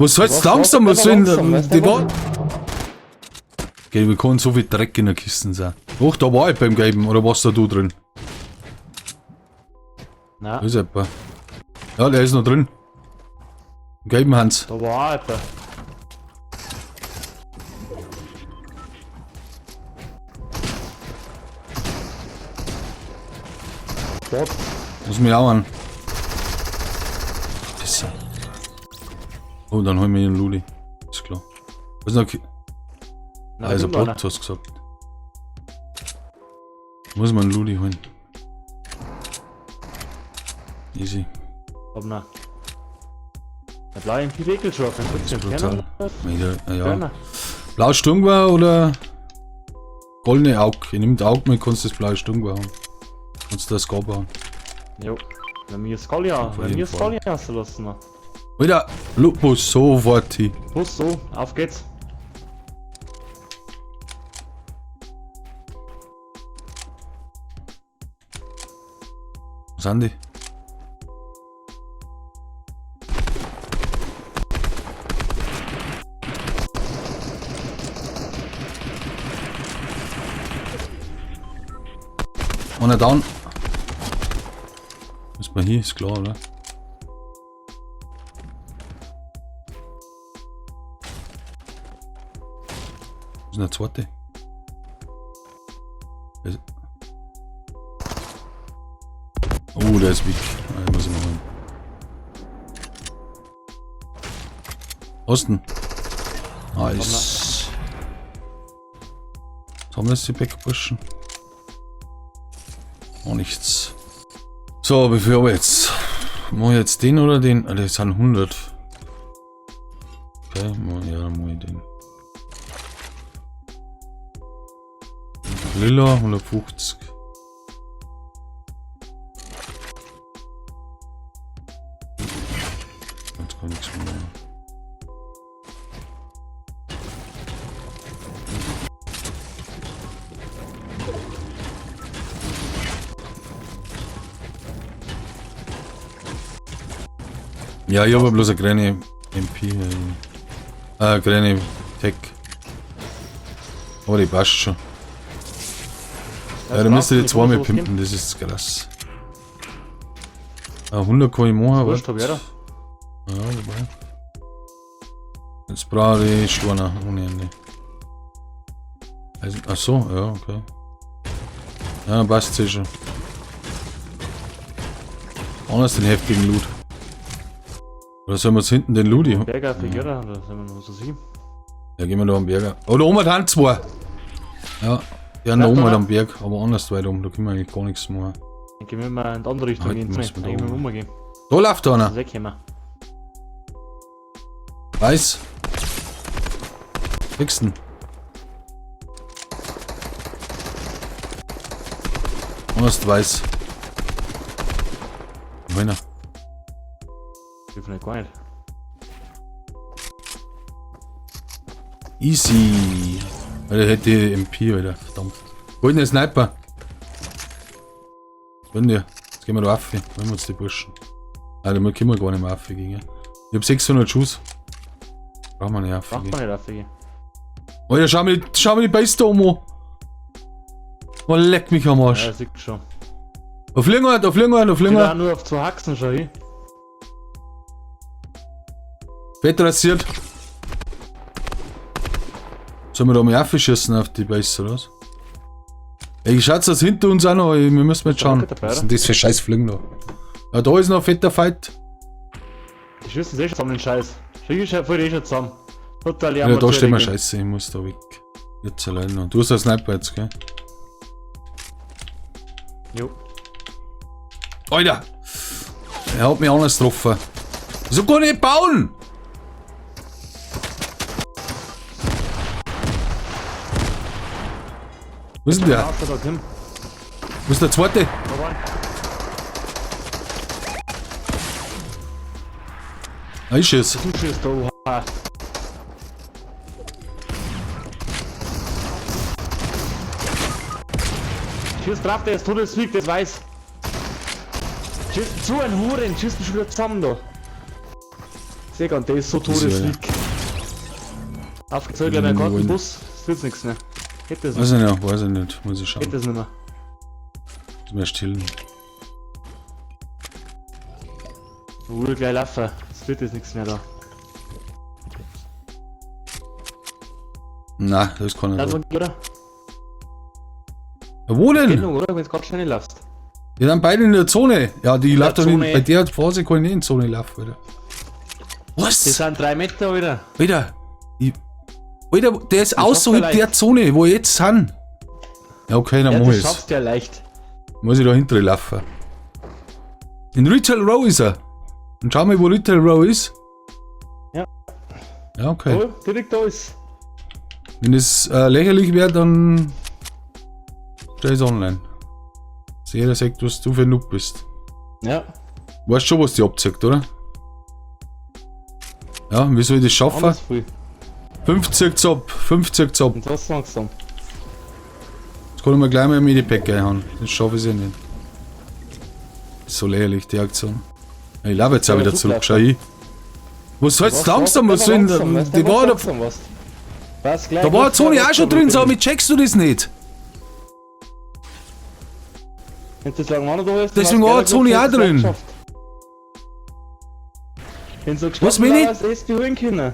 Was heißt Was langsam? Was war soll langsam, denn weißt du die was? war? Okay, wir können so viel Dreck in der Kiste sein. Doch, da war ich beim Gelben, oder warst da du drin? Nein, Da ist jemand. Ja, der ist noch drin. Im Gelben Hans. da war auch jemand. Bot. Muss mich auch an. Pisser. Oh, dann holen wir den Luli. Ist klar. Was ist noch? Nein, Also da kommt Bot, hast du gesagt. Muss man einen Luli holen. Easy. einer. Hab noch. Der blaue MP regelt schon auf den Das ist 14 brutal. Kerner. Ja, ja. Kerner. Blaues Sturmgewehr oder goldene Auge? Ich nehme die Auge mit, kannst du das blaue Sturmgewehr haben. Kannst du das Scar bauen. Jo. Wenn wir Scully Auf wenn jeden wir Fall. Scully rauslassen. noch. Alter, Lupus, sofort hin. Bus so, auf geht's. Wo sind die? Einer down. Ist mal hier, ist klar, oder? Wo ist denn der zweite? Oh, der ist weak. Ah, den muss ich mal holen. Osten. Nice. Was haben wir jetzt die Backburschen? Oh, nichts. So, wie viel habe ich jetzt? Mach ich jetzt den oder den? Ah, das sind 100. Okay, ja, dann mach ich den. Lila, 150. Jetzt kann ich nichts mehr machen. Ja, ich habe bloß eine kleine MP. Kleine Tech. Aber die passt schon. Ja, da müsst ihr die zweimal pimpen, das ist krass. Ah, 100 kann ich machen, Wurscht, hab ich, oder? Ja, wobei. Jetzt brauche ich Steine ohne Ende. Also, ach so, ja, okay. Ja, passt sicher. Anders den heftigen Loot. Oder sollen wir jetzt hinten den Loot? Berger, Figueira, oder sollen wir noch so sehen? Ja, gehen wir da am Berg. Oh, da oben haben zwei. Ja, ja, da oben halt am Berg, aber anders weit um, da können wir eigentlich gar nichts machen. Dann gehen wir mal in die andere Richtung Halt, gehen. müssen wir Dann da gehen wir oben. umgehen. Da läuft einer. Das ist wir. Weiß. Kriegst. Anders weiß. Einer. Ich vielleicht gar nicht. Easy. Alter, hätte die MP, Alter. Verdammt. Wo ist denn der Sniper? Wenn der. Jetzt gehen wir da auf. Wollen wir uns die Burschen. Alter, wir können gar nicht mehr auf gehen. Ich hab 600 Schuss. Brauchen wir nicht auf. Braucht man nicht aufgehen. Alter, schau mir die Base da um an. Oh, leck mich am Arsch. Ja, das sieht schon. Da fliegen wir, da fliegen wir, da fliegen wir. wir. nur auf zwei Haxen schon hin. Fett rasiert. Sollen wir da mal aufschießen auf die Base, oder was? Ey, schaut das hinter uns auch noch, wir müssen mal schauen. Was ist denn das für scheiß Fliegen da? Ja, da ist noch ein fetter Fight. Die schießen sich zusammen, den Scheiß. Schießen voll eh schon zusammen. Total Ja, da steht mir Scheiße, ich muss da weg. Jetzt allein noch. Du hast einen Sniper jetzt, gell? Jo. Alter! Er hat mich anders getroffen. So kann ich nicht bauen! Wo ist denn der? Wo ist der zweite? Ah, ich schieß. Du schießt da, oha. Schieß drauf, der ist tot, das fliegt, das weiß. Schieß zu ein Huren, schießt schon wieder zusammen da. Sehr und der ist so Ist ja, todesweak. Aufgezählt, gleich Wollen. mein Kartenbus, das wird's nichts mehr. Hätte es Weiß nicht. ich nicht, weiß ich nicht. Muss ich schauen. Hätte es nicht mehr. Muss mir erst chillen. Ruhe gleich laufen. Das wird jetzt nichts mehr da. Na, das kann Das nicht. war, oder? Ja, wo denn? Kennung, oder? Wenn du gerade schnell laufst. Wir sind beide in der Zone. Ja, die läuft doch nicht. Zone. Bei der Phase kann ich nicht in die Zone laufen, Alter. Das Was? sind 3 Meter, Alter. Alter. Alter, der ist außerhalb schaffst du der Zone, wo ich jetzt sind. Ja, okay, dann Ja, mach das ich's. schaffst du ja leicht. Muss ich da hinten laufen. In Retail Row ist er. Und schau mal, wo Retail Row ist. Ja. Ja, okay. Oh, direkt da ist. Wenn das lächerlich wäre, dann stell ich's online. Dass jeder sagt, was du für ein Noob bist. Ja. Weißt schon, was die abzieht, oder? Ja, und wie soll ich das schaffen? Anders früh. 50 ab, 50 ab. Und das langsam. Jetzt kann ich mir gleich mal ein Medipack reinhauen. Das schaffe ich ja nicht. Ist so lächerlich, die Aktion. Ich laufe jetzt auch Ja, wieder du zurück, bleibst schau ich. Was heißt langsam? Was soll denn? Die war da, da war eine Zone auch schon drin, sag mal, checkst du das nicht? Wenn du lang noch da ist, Deswegen war die Zone auch drin. Wenn so Was, meine ich? Warst, du holen können.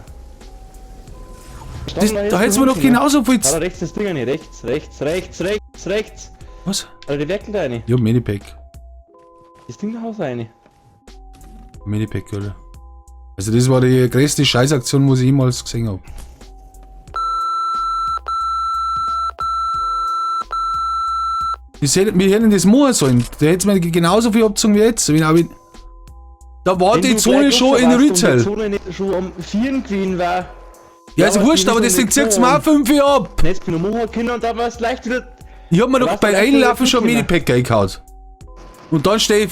Das, da hättest du mir doch genauso viel. Da rechts das Ding rein, rechts, rechts, rechts, rechts, rechts. Was? Alter, die Werkel da rein. Ja, Medipack. Das Ding da Haus rein. Medipack, oder? Also das war die größte Scheißaktion, was ich jemals gesehen habe. Wir hätten das machen sollen. Da hätte mir genauso viel abgezogen wie jetzt. Wenn auch da war Wenn die du Zone gleich schon offen in warst und Retail. Die Zone nicht schon am 4 gewesen war. Ja, ist aber wurscht, die aber sind deswegen nicht zieht's mir auch gefahren. 5 ab. Jetzt bin ich machen können und dann war es leicht wieder. Ich hab mir doch Lass bei doch gleich wieder Einlaufen schon zurückkommen. Medipack reingehauen. Und dann stehe ich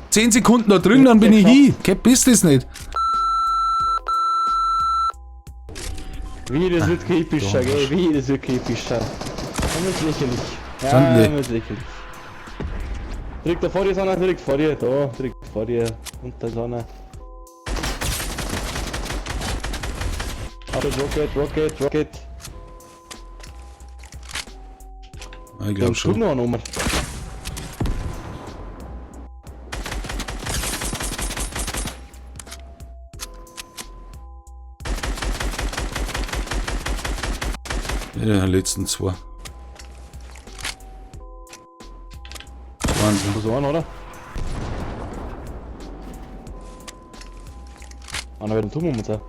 10 Sekunden da drin, dann bin ich hin. Bist das nicht? Wie, das wird kein epischer, gell? Wie, das wird kein epischer. Das ist lächerlich. Ja, Sandle. das ist lächerlich. Direkt da vor dir, Sonne, direkt vor dir, da, direkt vor dir. Und da Sonne. Rocket, Rocket, Rocket. Ah, ich glaub schon. Noch eine Nummer. Ja, die letzten zwei. Wahnsinn. So an, oder? Einer wird im Turm um sein.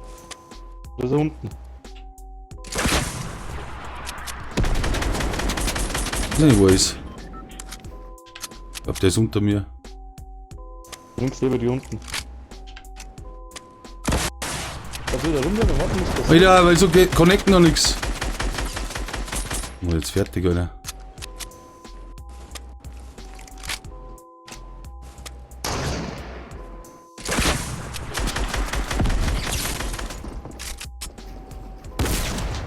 Da ist er unten. Nein, wo ist? Ich glaub, der ist unter mir. Links neben die unten. Da will er runter, warten muss das. Alter, weil so geht, connecten noch nix. Oh, jetzt fertig, Alter.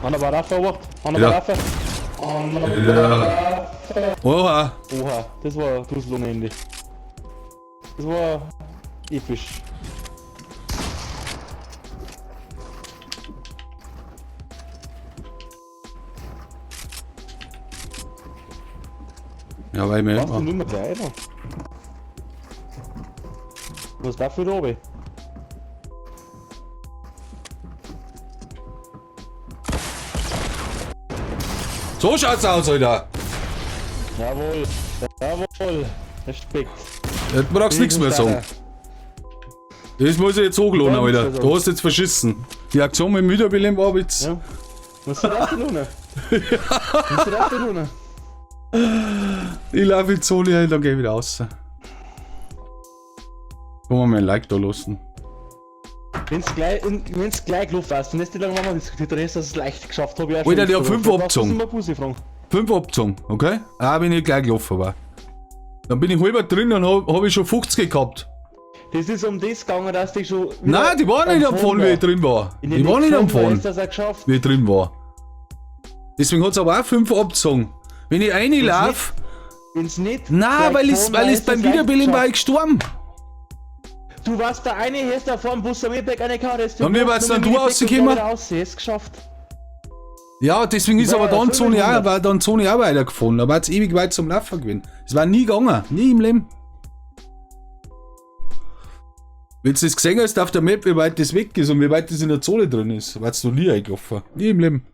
Einer war rauf, Obacht. Einer Ja. war rauf. Ja. Oha. Oha, das war Dusel ohne Ende. Das war episch. Ja, weil wir. Warst du nicht mehr gleich noch? Was ist dafür da oben? So schaut's aus, Alter. Jawohl, jawohl. Respekt. Du brauchst nichts mehr sagen. Das muss ich jetzt hochladen, Ja, nichts Alter. mehr Du hast jetzt verschissen. Die Aktion mit dem Wiederbeleben war jetzt. Ja. Was ist das denn ohne? Was ist das denn ohne? Ich laufe jetzt so nicht, dann geh ich wieder raus. Kann man mal ein Like da lassen. Wenn's gleich, wenn's gleich gelaufen warst, dann ist die lange Mama diskutiert, dann ist das leicht geschafft, hab ich auch Alter, die hat schon 5 gesagt. abgezogen. Das ist immer Busi fragen. 5 abgezogen, okay? Auch wenn ich gleich gelaufen war. Dann bin ich halber drin und hab ich schon 50 gehabt. Das ist um das gegangen, dass die schon. Nein, die waren nicht am Fahren, wie ich drin war. In Die waren nicht am Fahren, Ist das auch geschafft. wie ich drin war. Deswegen hat's aber auch 5 abgezogen. Wenn ich reinlauf, Wenn's nicht. nein, weil ich, gefahren weil war, ich ist beim das leicht Wiederbeleben war ich geschafft. gestorben. Du warst der eine, hier ist da vor dem Bus am E-Pack reingehauen, hast du Und wie warst dann du rausgekommen? Aus, hast geschafft. Ja, deswegen ist Ja, aber dann Zone auch, 500. war dann Zone auch weitergefahren. Da war es ewig weit zum Laufen gewesen. Es war nie gegangen. Nie im Leben. Wenn du das gesehen hast auf der Map, wie weit das weg ist und wie weit das in der Zone drin ist, warst du nie eingelaufen. Nie im Leben.